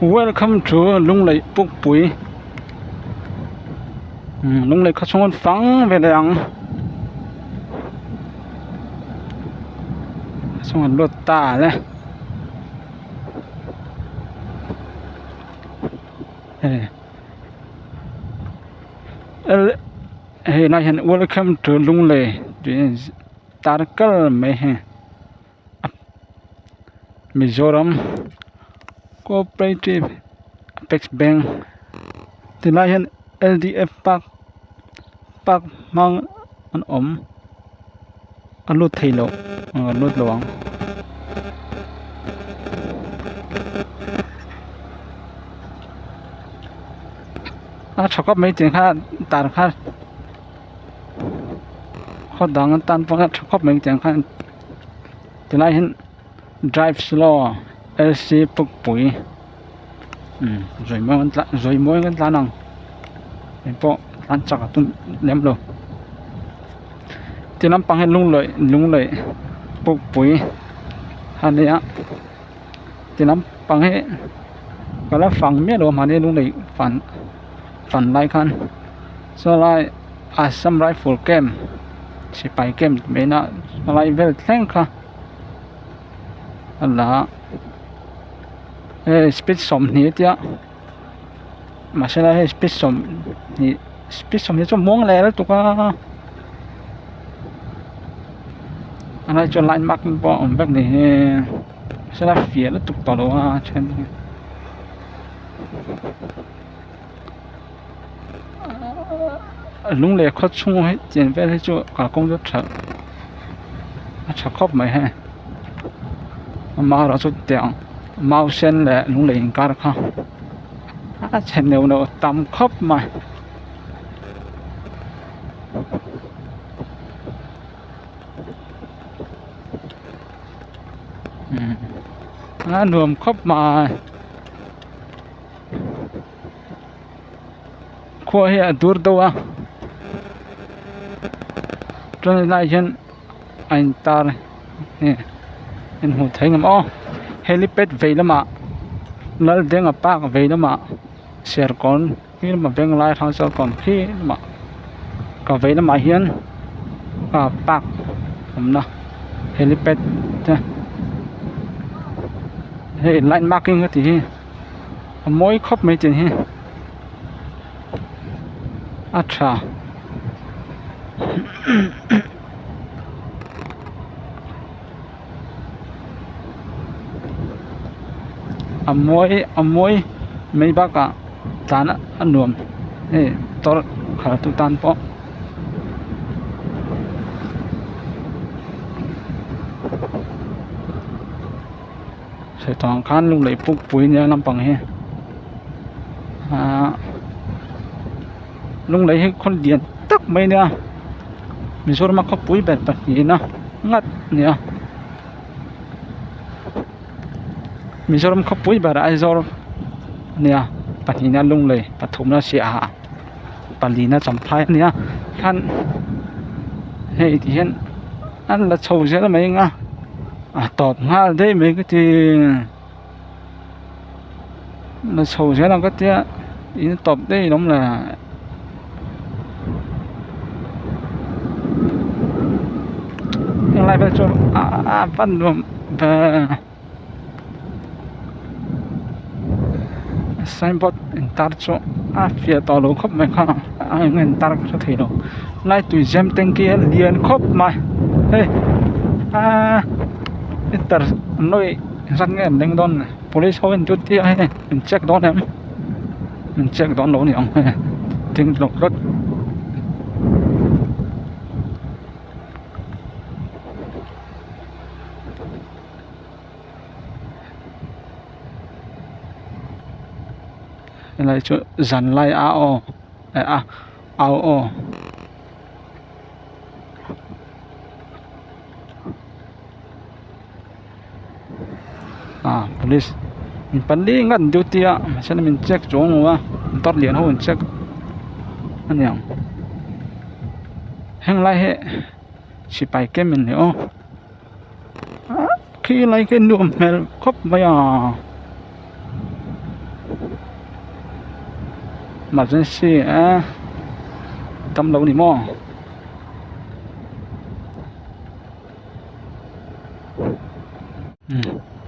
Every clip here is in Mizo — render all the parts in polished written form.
Welcome to Lunglei Pukpui Lunglei khaw chhung an fang ve leh ang a chhung an lut ta le hei hei lai hian welcome to Lunglei tih a tar kar mai hei. Mizoram cooperative apex bank tilai hian L D F park park hmang an awm a lut thei loh a lut lo ang. A tha khawp mai tih kha tar kha khaw dang atan pawh a tha khawp mai tiang khan. Tilai hian drive slow L C Pukpui umm zawi muang an tlan zawi muang an tlan ang engpawh tlan chak a tum lem lo ti lampang hi lunglawih lunglawih Pukpui a nia ti lampang hi ka la fang miah lo a mahni lunglei fan fan lai khan saw lai Assam rifle camp sipai camp tih mai na lai vel thleng kha a la a hei speed 20 a tia mahse lai hei speed 20 speed 20 chu a muang leh lutuk a a lai chuan line marking pawh a awm vek a ni hi mahse lai fiah lutuk tawh lo a then hi. Lunglei khaw chhung hi chian vel hi chu kalkawng chu tha a tha khawp mai hei amaherawhchu tiang mau sen leh lunglei inkar kha a chhe neuh neuh tam khawp mai. A nuam khawp mai. Khua hi a dur deuh a chuan helaiah hian a intar nge in hmuh theih ang aw helipad vei lamah Laldenga park vei lamah Serkawn khi lamah Venglai Hrangsawl khi lamah ka vei lamah hian ah park awmna helipad te hei light marking a tih hi. A mawi khawp mai tih hi a tha a mawi a mawi mai bakah tlan a nuam hei tawrh khalh tu tan pawh. Hetah khan lunglei pukpui nia lampang hi ahh lunglei hi khaw lian tak mai ania Mizoram a khawpui ber pahnihna ngat ania Mizoram khawpui ber Aizawl ania pahnihna lunglei pathumna Siaha palina Champhai ania khan hei ti hian an la chho zel mai ang a. A tawp nghal daih mai ka ti la chho zel ang ka tia in tawp daih lawm le helai vel chu a van nuam ve signboard intar chu a fiah tawh lo khawp mai kha a eng nge intar ka hre thei lo lai tui zem tanky a lian khawp mai hei aaa meter an lo zat nge an leng dawn ni police ho in duty a hei an check dawn em an check dawn lo a ni ang hei ding hlawk hlawk. Helai chu zan lai a aw eh a au aw. Ah police mi pali ngat an duty a mahse min check chuang lo a motor lian ho an check a niang heng lai hi sipai camp an ni aw. Khi lai khi nuam hmel khawp mai a. Emergency a tam lo ni maw.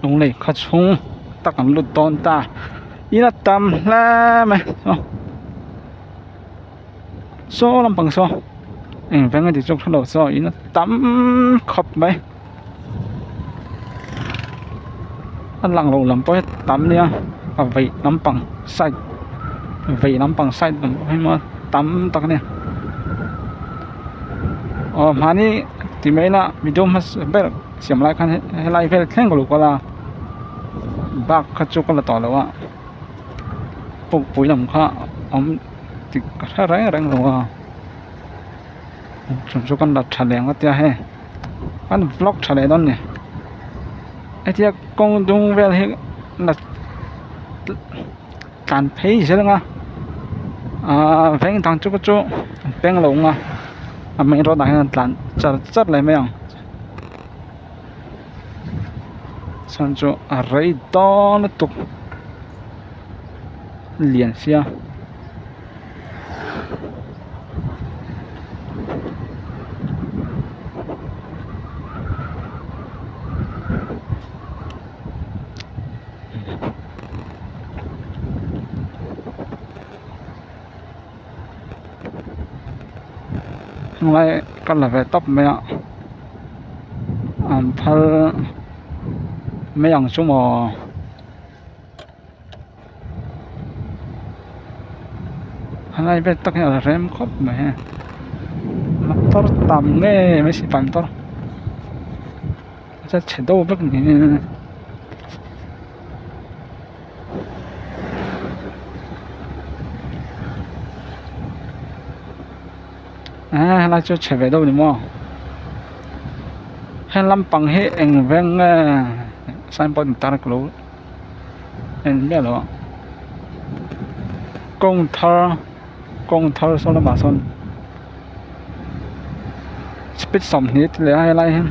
Lunglei khaw chhung tak an lut dawn ta in a tam hle mai aw saw lampang saw eng veng a ti chawk hrelo saw in a tam khawp mai a lang lo lam pawh hi a tam nia a vei lampang side vei lampang side lam pawh hi maw tam tak a ni aw mahni ti mai ila video hmasa ber siam lai khan helai vel thleng ka lo kal a bak kha chu ka la tawh lo a pukpui lam kha awm tih ka hre reng reng lo a chu chu kan la tha leh ang a tia hei kan vlog tha leh dawn a ni hetia kawng dung vel hi la tlan phei zel ang a ahh veng dang chu chu an peng lo ang a a main road ah hian an tlan char char leh mai ang chhan chu a rei dawn lutuk lian sia. Hmangai ka la ve tawp mai a an phal mai ang chu maw. Helai vel tak hi a rem khawp mai a motor tam nge mai sipai motor a chhe deuh vek ni a helai chu chhe ve deuh a ni maw heng lampang hi eng veng nge signboard in tar ka lo. En miah lo a kawng thar kawng thar saw lamah sawn speed 20 te leh a helai hian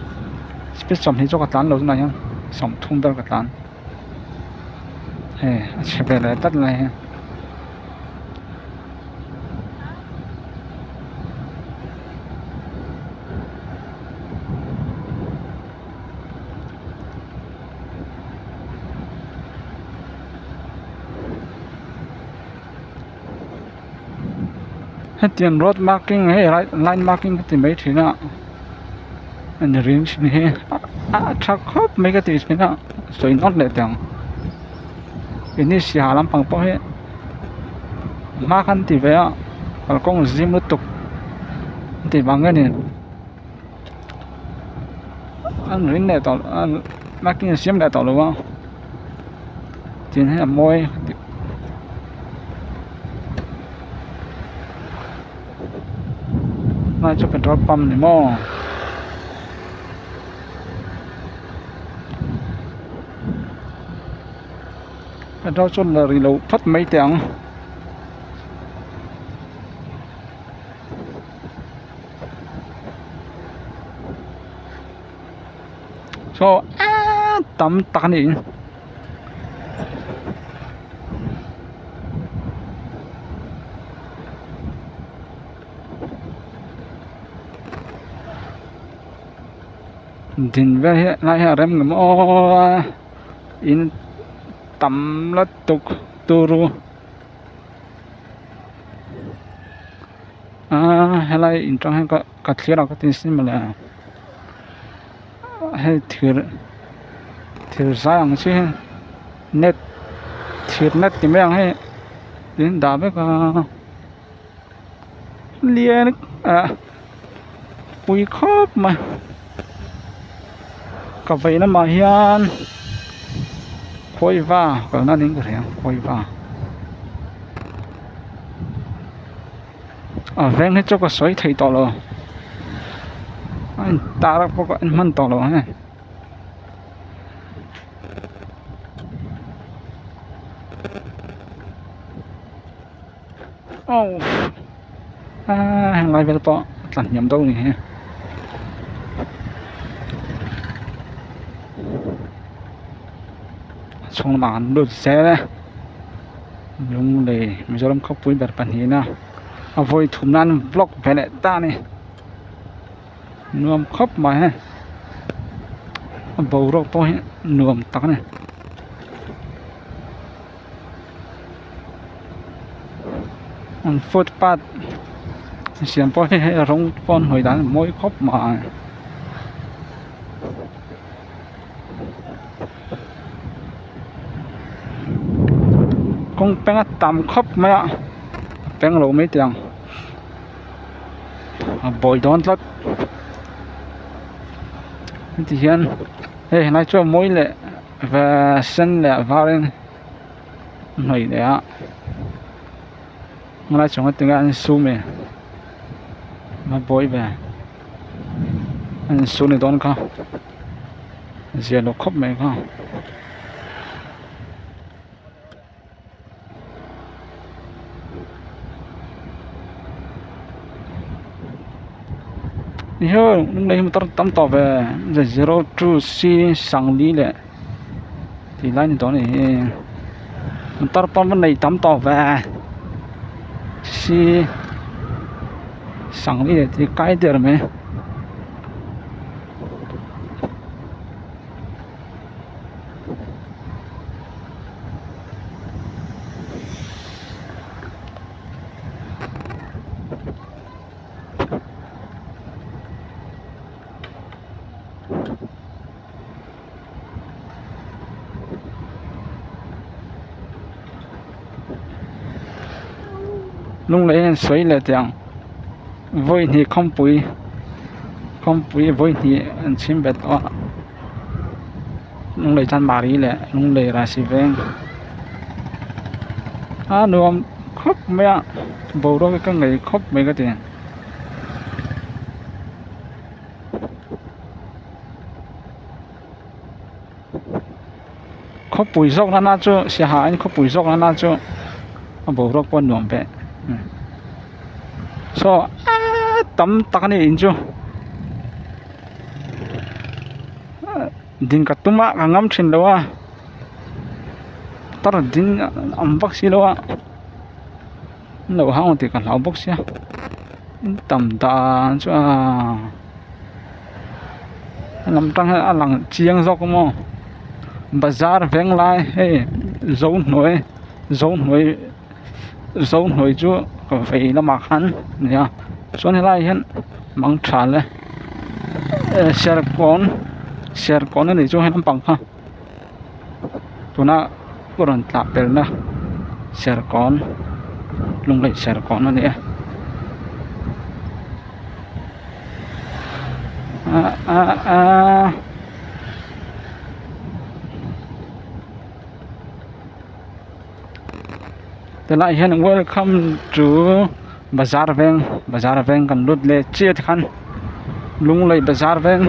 speed 20 chu ka tlan lo tunah hian 30 vel ka tlan hei a chhe ve leh tlat lai hi. Hetiang road marking hei line marking ka ti mai thin a a ni ring thin hi a tha khawp mai ka ti thin a sawi nawt leh teh ang keini siaha lampang pawh hi hma khan ti ve a kalkawng zim lutuk a tih vang nge ni. An rin leh tawh a marking an siam leh tawh lo a tin hei a mawi lai chu petrol pump ni maw. Petrol chu la ri lo phawt mai teh ang. Saw eee tam tak a ni din vel hi lai hi a rem ngam aw a in tam lutuk turu. Aaa helai in tang hian ka thlir a ka ti sin mawle hei thir thir zai ang chi hi net thir net ti mai ang hei in dah vek a lian ah pui khawp mai ka vei lamah hian khawiva kalna niin ka hria khawiva. A veng hi chu ka sawi thei tawh lo a in tar pawh ka en hman tawh lo ang e. Aw aa helai vel pawh a tla hniam deuh a ni hi. A chhung lamah an lut zel e. Lunglei Mizoram khawpui ber pahnihna a vawi thum nan vlog ve leh ta a ni nuam khawp mai hei a boruak pawh hi nuam tak a ni. An footpath siam pawh hi hei rawng pawh an hnawih dan a mawi khawp mai. Kawng peng a tam khawp mai a a peng lo mai teh ang a buai dawn tlat heti hian hei helai chu a mawi leh ve sen leh a var in a hnawih leh a helai chung ah tinge an sum e a buai ve an insum ni dawn kha. Zia lo khawp mai kha. Hian lunglei hi motor tam tawh ve zero two c sangli leh tih lai ni tawh a ni hi motor pawh an nei tam tawh ve c sangli leh tih kai der mai. Lunglei hian sawi leh teh ang vawi hnih khawmpui khawmpui vawi hnih an chhim bet tawh a lunglei chanmari leh lunglei rasi veng a nuam khawp mai a boruak hi ka ngei khawp mai ka ti. Khawpui zawk nana chu siaha in khawpui zawk nana chu a boruak pawh a nuam ve saw eee tam tak a ni in chu ding ka tum a ka ngam thin lo a tar ding awm vak si lo a an lo hau ang tih ka hlau bawk sia tam dan chu aa. A lam tang hian a lang chiang zawk a maw bazar veng lai hei zohnuai zohnuai zohnuai chu ka vei lamah khan a ni a chuan helaiah hian mangtha le serkawn serkawn a nih chu he lampang kha tuna ka rawn tlah pelna serkawn lunglei serkawn a ni a. Tunah hian welcome to bazar veng bazar veng kan lut leh chiah tikhan lunglei bazar veng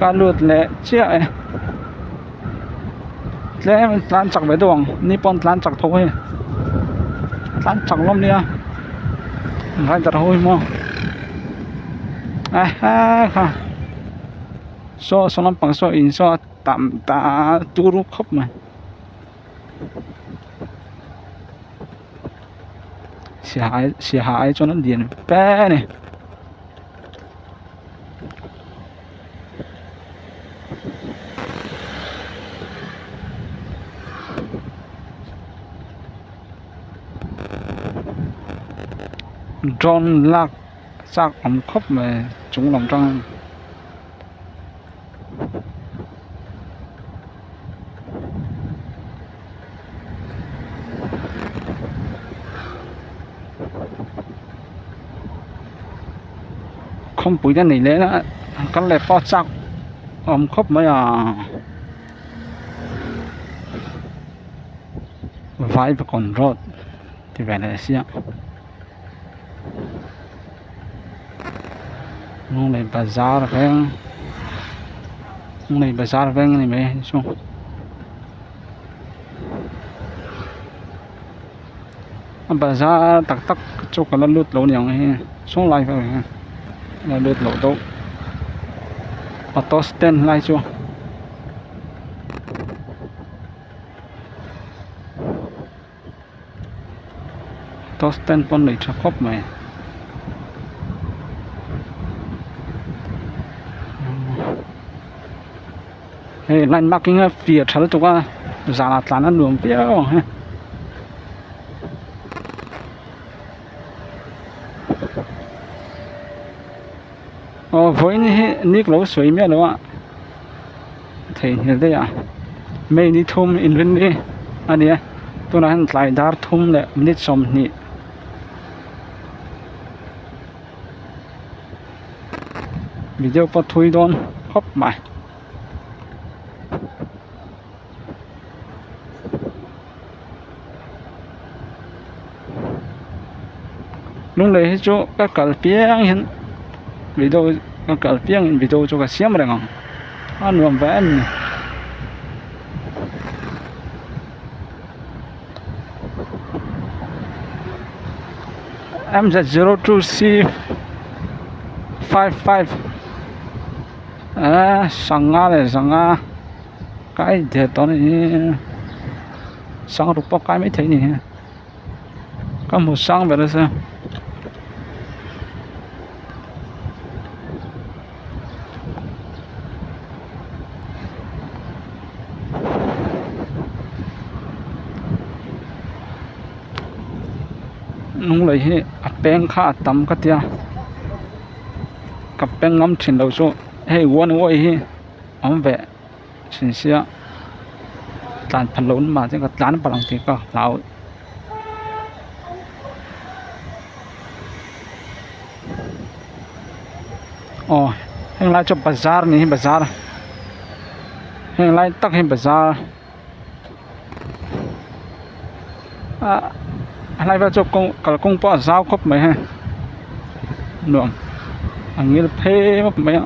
ka lut leh chiah e tlem tlan chak ve deuh ang ni pawn tlan chak tho hei tlan chak hlawm nia rider ho hi maw kha saw saw lampang saw in saw a tam ta turu khawp mai siaha ai chuan an lian fe a ni. Drone lak chak awm khawp mai chung lam tang khawmpui te nei leh a kal leh pawh a chak awm khawp mai a vaivakawn road ti ve leh sia lunglei bazar veng lunglei bazar veng a ni mai hei chu. A bazar tak tak chu ka la lut lo niang hei saw lai vel hian la lut loh deuh auto stand lai chu. Auto stand pawn nei tha khawp mai. Hei line marking a fiah tha lutuk a zanah tlan a nuam viau ang he. Aw vawiin hi nik lo sawi miah lo a theihnghilh daih a May ni thum inrin ni a ni a tunah hian tlai dar thum leh minute 20. Video pawh thui dawn khawp mai. Lunglei hi chu ka kal piang hian video ka kal piang in video chu ka siam reng ang a nuam ve em ni. M Z 02 C 55 eh sangha leh zanga. Kai der tawh a ni hi sang ruk pawh kai maithei a ni hi ka hmu sang ber nasa lunglei hi a peng kha a tam ka tia ka peng ngam thin lo chu hei one way hi awm ve thin sia tlan phat loh na mahse ka tlan palh ang tih ka hlau aw heng lai chu bazar a ni hi bazar heng lai tak hi bazar ah helai vel chu kawng kalkawng pawh a zau khawp mai hei nuam a ngil phei mawp mai a.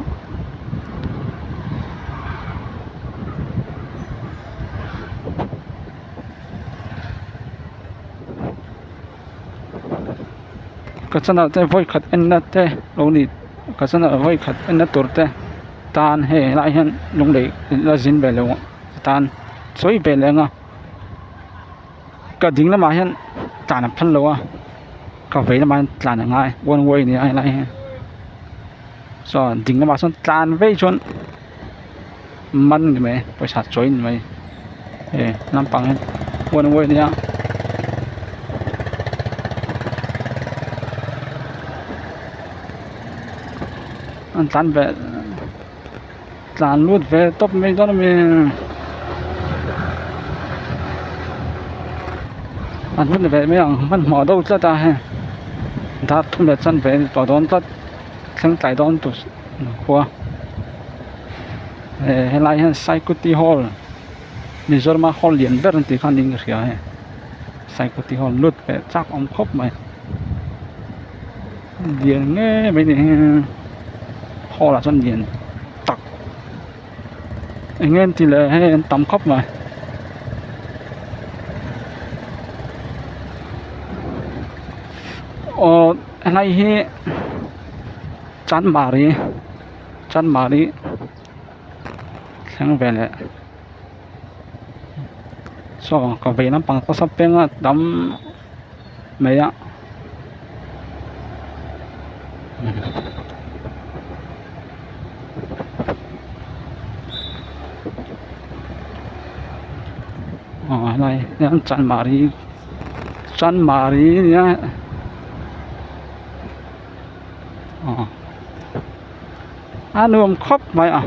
Ka channel te vawi khat en na te lo ni ka channel vawi khat en na tur te tan hei helai hian lunglei la zin ve lo tan sawi ve leh ang a ka ding lamah hian tlan a phal lo a ka vei lamah hian tlan a ngai one way a ni a helai hi chuan ding lamah sawn tlan vei chuan man ni mai pawisa chawi ni mai hei lampang hi one way a nia. An tlan ve. Tlan lut ve tawp mai dawn a mi an hun ve mai ang hmanhmawh deuh tlat a hei dar thum leh chan ve a ni tawh dawn tlat thleng tlai dawn tur khua eh helai hian saikuti hall Mizorama hall lian ber an tih kha niin ka hria hei saikuti hall lut ve chak awm khawp mai. Lian ngei mai ni hi hall ah chuan lian tak eng nge an tih leh hei an tam khawp mai aw helai hi chanmari chanmari thleng ve leh saw ka vei lampang pawh saw peng a tam. Mai a aw helai hian chanmari chanmari nia aw a nuam khawp mai a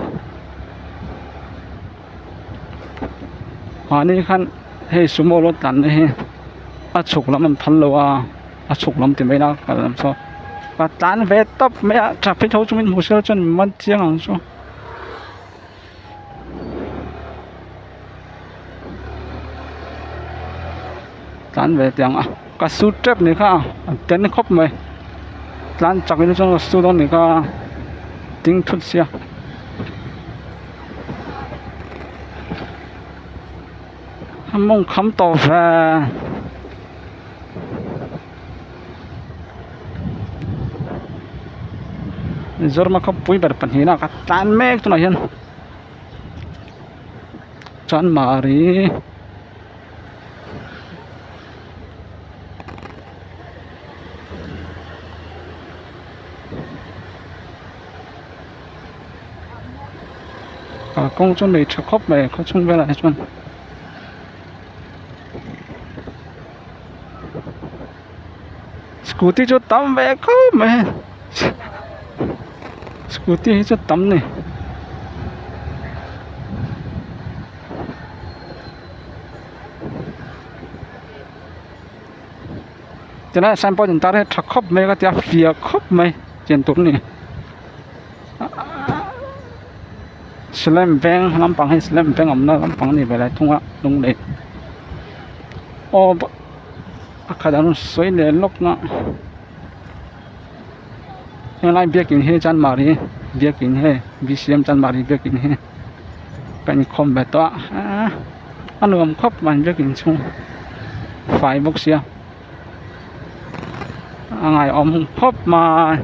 mahni khan hei sumo lo tlan na hi a chhuk lam an phal lo a a chhuk lam ti mai ila kal lam saw ka tlan ve tawp mai a traffic ho chu min hmu sia chuan min man chiang ang chu tlan ve teh ang a ka su tep ni kha a ten khawp mai tlan chak in chuan ka su dawn ni kha ding thut sia. A mawng kham tawh ve Mizoram a khawpui ber pahnihna ka tlan mek tunah hian Chanmari. Kalkawng chu nei tha khawp mai khaw chhung velah hi chuan. Scooty chu tam ve khawp mai hei scooty hi chu tam ni. Tilai sign board intar hi a tha khawp mai ka ti a fiah khawp mai chian tur a ni Salem veng lampang hi Salem veng awmna lampang a ni ve lai thung a lunglei aw a khat an rawn sawi leh lawk a helai biakin hi chanmari biakin hei B C M chanmari biakin hi ka inkhawm ve tawh a a nuam khawp mai biakin chhung fai bawk sia a ngaihawm khawp mai.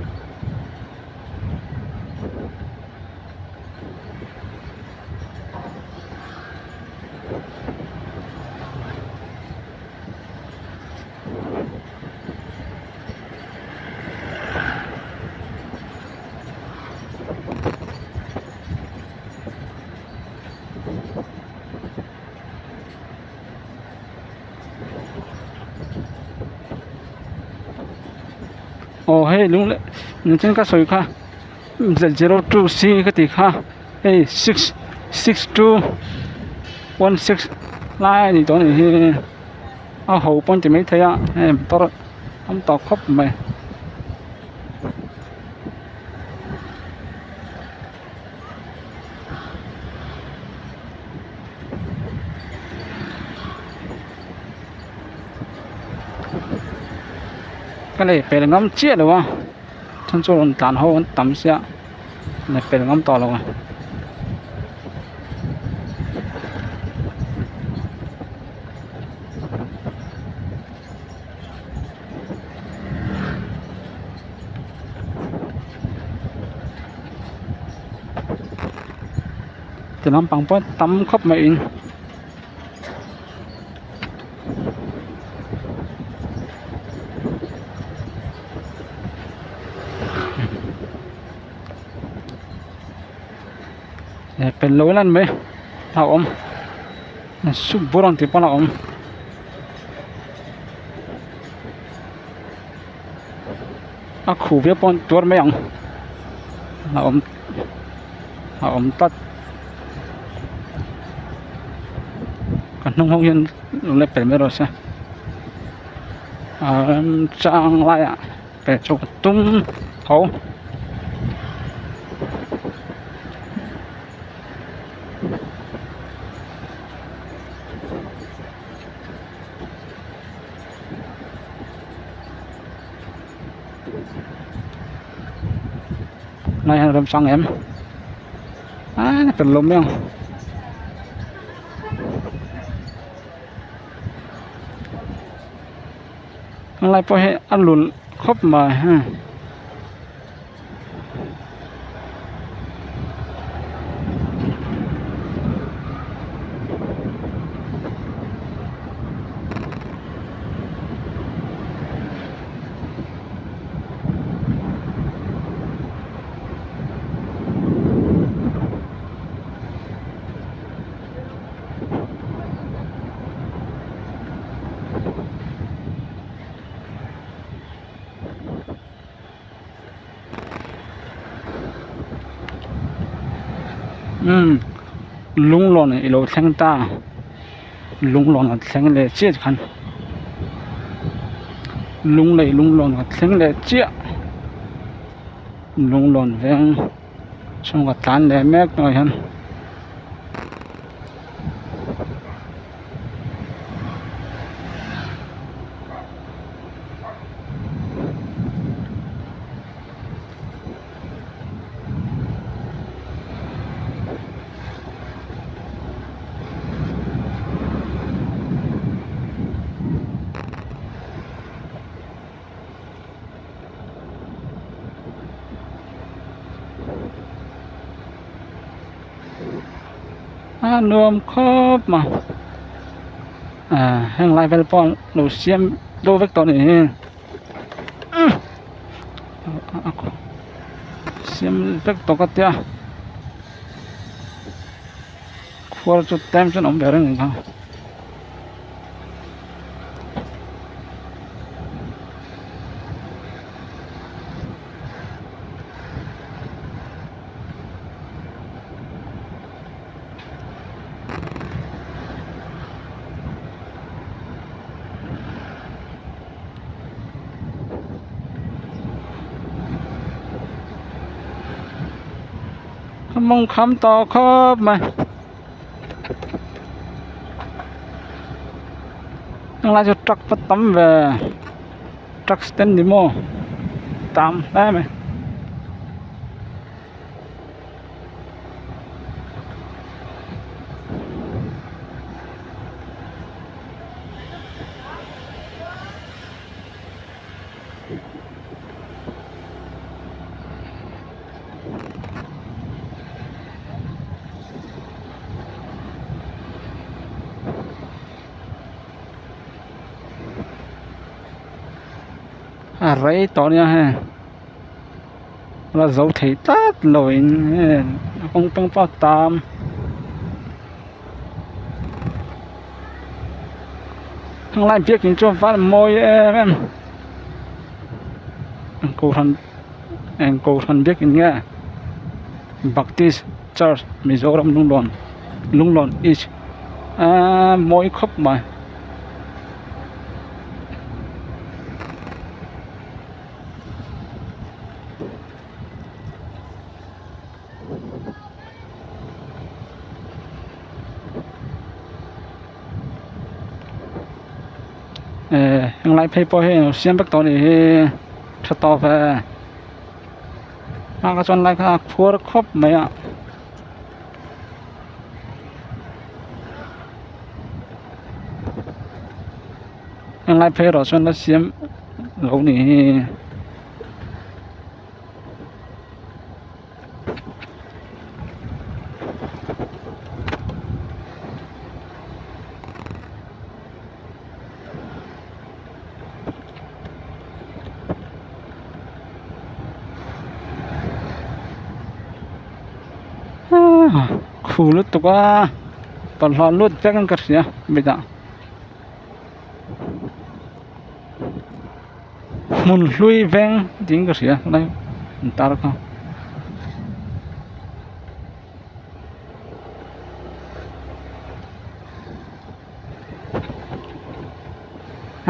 Aw hei lung leh nichhin ka sawi kha zero two c ka tih kha hei six six two one six lai a ni tawh a nih hi a ho pawh an ti maithei a hei motor tam tawh khawp mai. Ka lei pel ngam chiah lo a chhan chu rawn tlan ho an tam sia lei pel ngam tawh lo a. Ti lampang pawh tam khawp mai in. Pel lo lan mai a awm sup bur ang tih pawn a awm. A khuh viau pawh an tuar mai ang a awm a awm tlat ka hnung ho hian lo la pel mai rawh se a remchang laiah pe chu ka tum tho. Lai hian remchang em a fel lo mai ang helai pawh hi a lun khawp mai heng. Umm lunglawn i lo thleng ta lunglawn a thleng leh chiah khan lunglei lunglawn a thleng leh chiah lunglawn veng chhungah tlan leh mek tunah hian. A nuam khawp mai ah heng lai vel pawh lo siam deuh vek tawh a nih hi siam vek tawh ka tia. khuar chu tlem chuan a awm ve reng ang kha. Mawng kham tawh khawp mai helai chu truck va tam ve truck stand ni maw tam hle mai. A rei tawh nia hei la zo thei tlat lo in heng a kawng pang pawh a tam. Heng lai biakin chu a val mawi em em eng kohhran eng kohhran biakin nge baptist church mizoram lunglawn lunglawn east aaa mawi khawp mai. Eh henglai phei pawh hi eng siam vek tawh a nih hi tha tawp e hma kha chuan lai kha a khuar khawp mai a. Henglai phei erawh chuan la siam lo a nih hi. Khu lutuk a bawlhhlawh lut vek in ka hria mitah hmun hlui veng tiin ka hria helai an tar kha.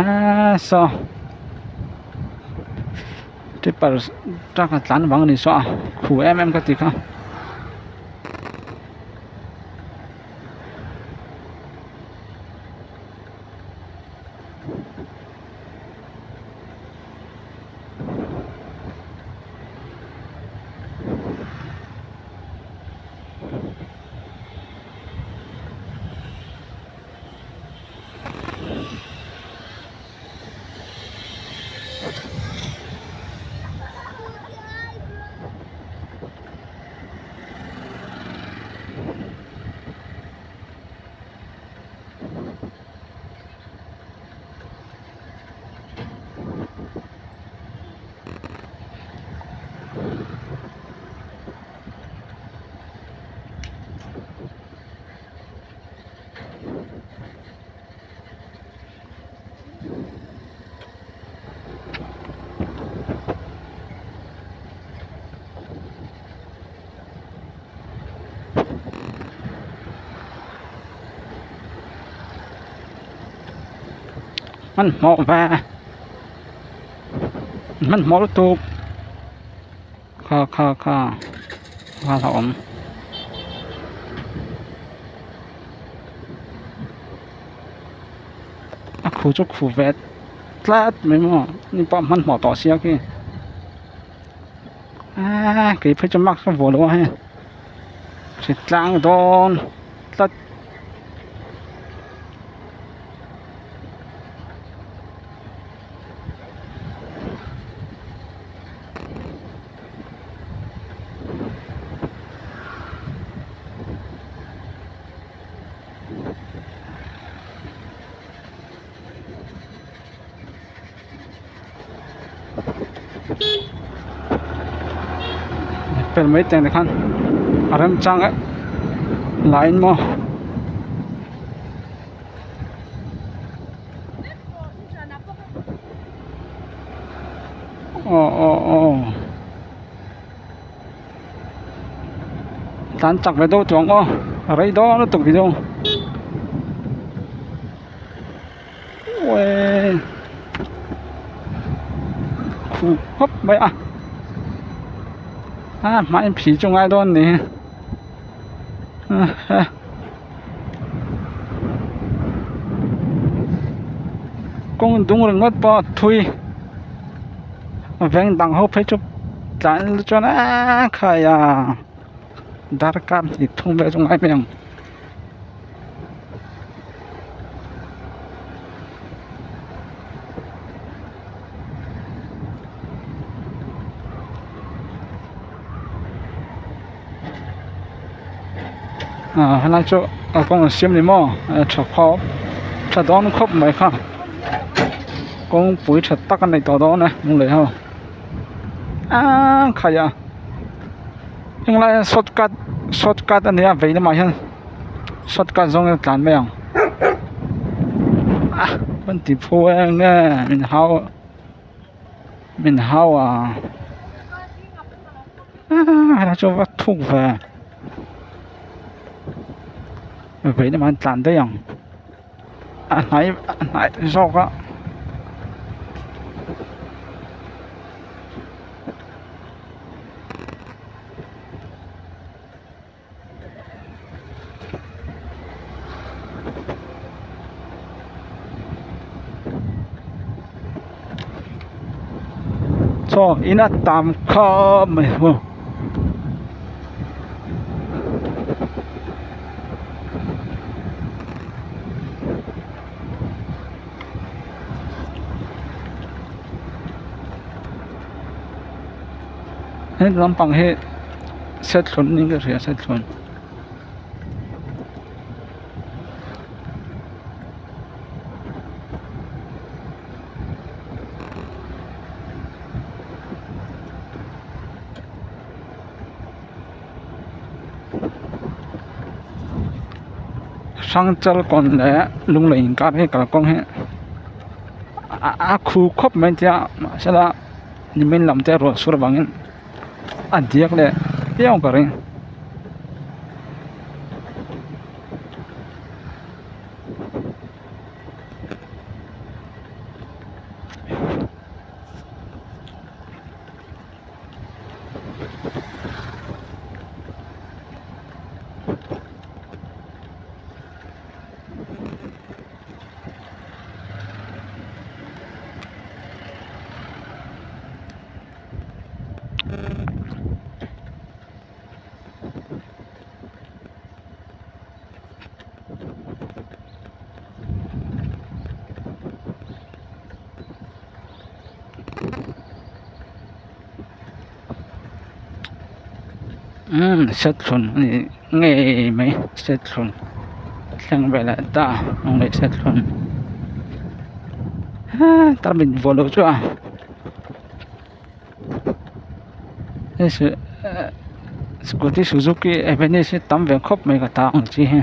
Aaa saw tipper truck a tlan vang a ni saw a khu em em ka ti kha. Hmanhmawh ve hmanhmawh lutuk kha kha kha kha a awm. A khu chu khu ve tlat mai maw ni pawh hmanhmawh tawh sia khi aaa kei phei chu mask ka vuah lo a hei hritlang dawn tlat. Pel mai teng te khan a remchang eh laiin maw. Aw aw aw tlan chak ve deuh tawh ang aw a rei dawn lutuk video uaii khuh khawp mai a a hmai phih chu ngai dawn ni a. Kawng dung ringawt pawh a thui veng dang ho phei chu tlan chuan eee khai a darkar hnih thum vel chu ngai mai ang. Ah helai chu a kawng an siam ni maw a tha khawp tha dawn khawp mai kha kawngpui tha tak a nei tawh dawn e lunglei ho aaa khai a henglai hian short cut short cut a nia vei lamah hian short cut zawng in a tlan mai ang ah an ti phu em nge min hau min hau a aaa chu va thuk ve vei lamah an tlan daih ang a hnai a hnai zawk a. Saw in a tam khawp mai maw. He lampang hi sethlun niin ka hria sethlun. Hrangchal kawn leh lunglei inkar hi kalkawng hi a khu khawp mai tia mahsela nimin lam te ruah sur avangin a diak leh viau ka ring. Umm sethlun a ni ngei mai sethlun thleng ve leh ta ang leh sethlun haa tarmit vuah loh chu a hei scooty suzuki avenis hi tam ve khawp mai ka ta ang chi hi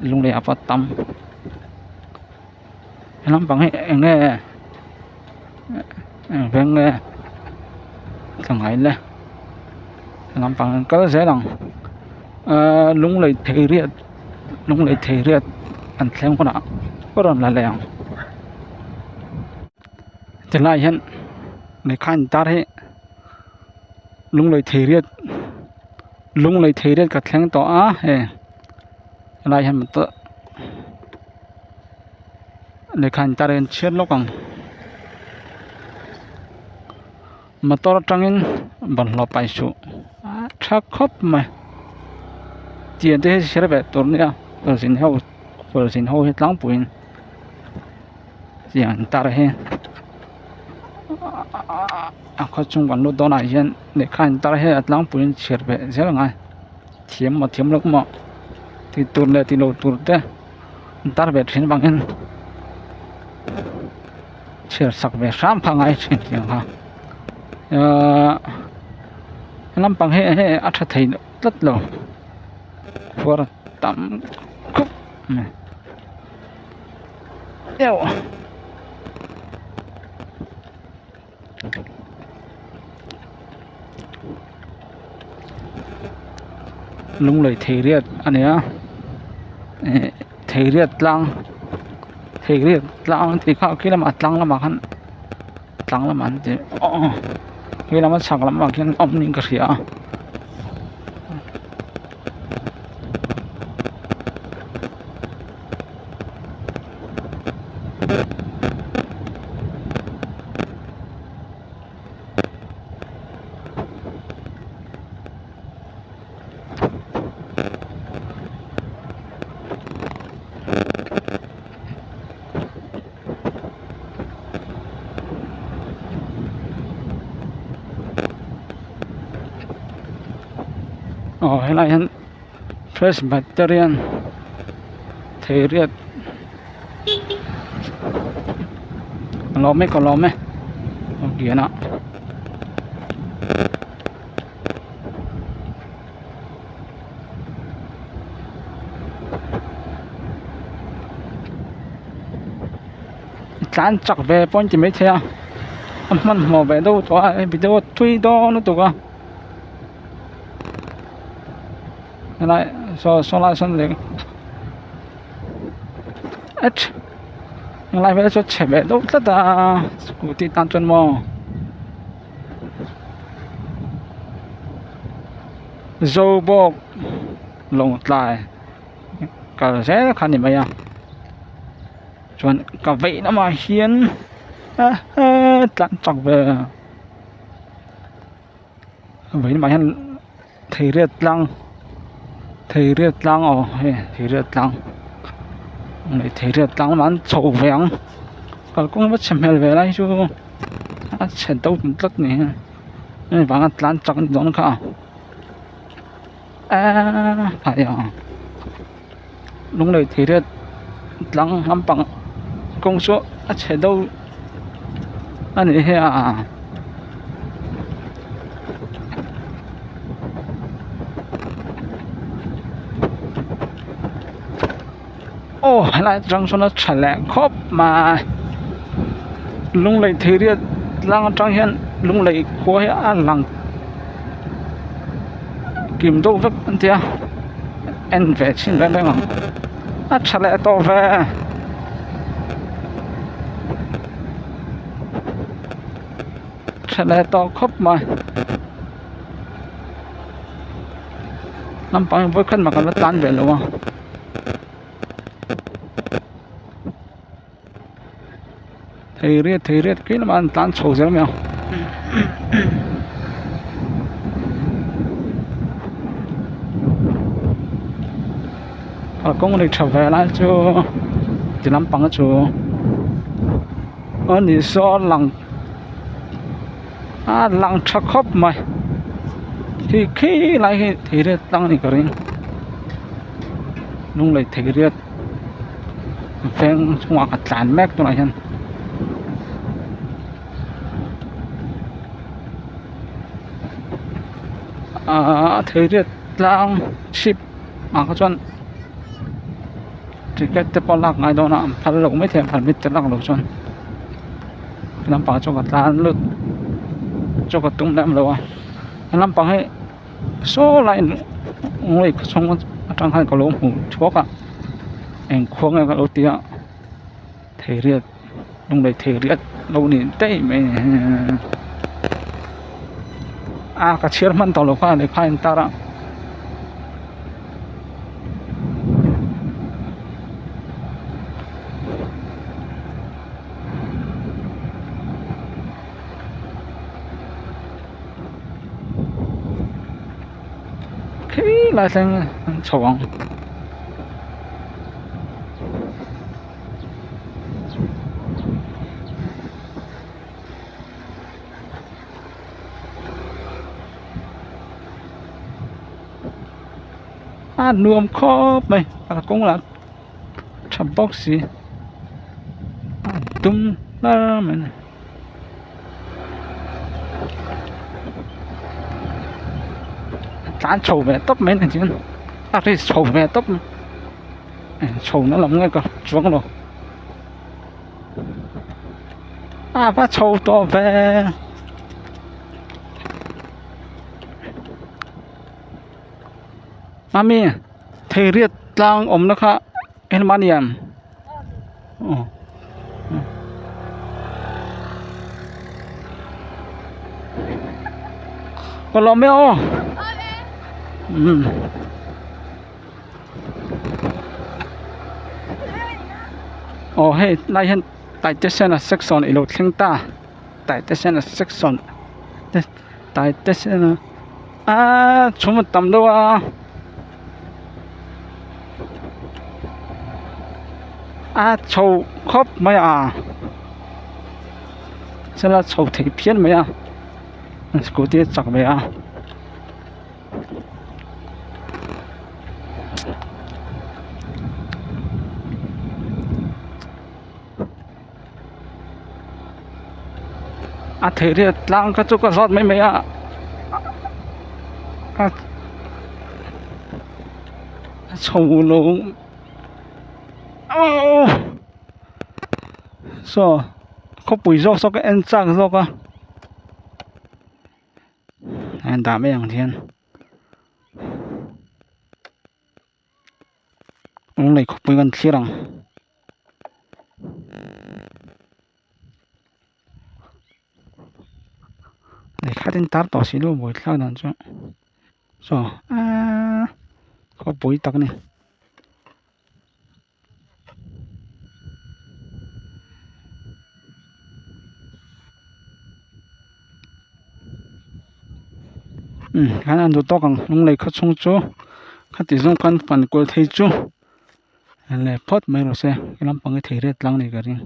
lunglei ah pawh a tam he lampang hi eng nge eng veng nge ka ngai le he lampang an kal zel ang ahh lunglei thei riat lunglei thei riat an thleng hunah ka rawn la leh ang tilai hian lehkha intar hi lunglei thei riat lunglei thei riat ka thleng tawh a hei helai hian motor lehkha intar hi an chhiat lawk ang motor atangin bawlhhlawh paih suh a tha khawp mai tiang te hi hre ve tur ania kawlzin ho kawlzin ho hi tlangpuiin tiang intar hi a khaw chung kan lut dawnah hian lehkha intar hi a tlangpuiin chhiar ve zel a ngai thiam maw thiam loh maw tih tur leh tih loh tur te intar ve thin avangin chhiar sak ve hram kha a ngai thin tiang kha ahh lampang hi hei a tha thei tlat lo khuar tam khup mai deuh. Lunglei Theiriat a ni a eh Theiriat tlang Theiriat tlang an tih kha khi lamah tlang lamah khan tlang lamah an ti aw khi lama chhak lamah khian awm niin ka hria a. Aw helaiah hian presbyterian theiriat a lawm e ka lawm e a kian a. Tlan chak ve pawh an ti maithei a a hmanhmawh ve deuh tawh a hei video thui dawn lutuk a helai saw saw lai sawn leh helai vel chu a chhe ve deuh tlat a scooty tan chuan maw. Zobawk lawngtlai kal zel kha a ni mai a chuan ka vei lamah hian tlan chak ve a vei lamah hian Theiriat tlang Theiriat tlang aw hei Theiriat tlang Theiriat tlang lamah an chho ve ang kalkawng va chhe hmel ve lai hi chu a chhe deuh tlat a ni hei vanga tlan chak a ni dawn kha aaa Lunglei Theiriat tlang lampang kawng chu a chhe deuh a ni hi a. Aw helai atang sawn a tha leh khawp mai Lunglei Theiriat tlang atang hian Lunglei khua hi a lang kim deuh vek an ti a en ve chhin reng reng ang a tha leh tawh ve tha leh tawh khawp mai naupang vawikhat mah kan la tan ve lo a. Thei riat thei riat khi lamah an tlan chho zel mai ang. Kalkawng ri tha ve lai chu ti lampang chu a ni saw lang a lang tha khawp mai khi khi lai hi thei riat tlang a nih ka ring lunglei thei riat. Veng chungah ka tlan mek tunah hian ahh theiriat tlang chhip ah kha chuan ticket te pawh lak ngai dawn a an phal loh maithei a permit te lak loh chuan lampang chu ka tlan lut chu ka tum lem lo a lampang hi. Saw lai ngawi chhung atang khan ka lo hmu thuak a eng khua nge ka lo ti a theiriat lunglei theiriat lo ni daih mai a ni a ka chhiar hman tawh lo kha lehkha a intar a. Khi lai thleng an chho ang. A nuam khawp mai kalkawng lah tha bawk si a dum hlar mai a ni. Tlan chho ve tawp mai ni chuan a ri chho ve tawp mai chho na lam nge ka chuang lo a va chho tawh ve. Mami Theiriat tlang awmna kha helma a ni em? Aw Ka lawm e aw umm aw hei lai hian Taitesena section ilo thleng ta Taitesena section te Taitesena aaa chhum a tam deuh a. A chho khawp mai a chuan a chho thei phian mai a scooty a chak ve a. A thei riat tlang kha chu ka zawt mai mai a a chho lo aww saw khawpui zawk saw ka en chak zawk a a indah mai ang hian. Lunglei khawpui kan thlir ang lehkha te tar tawh si lo buaithlak dan chu saw aaa khawpui tak a ni. Umm khan an duh tawk ang lunglei khaw chhung chu khati zawng khan fan kual thei chu leh phawt mai rawh se he lampang hi thei riat tlang a nih ka ring.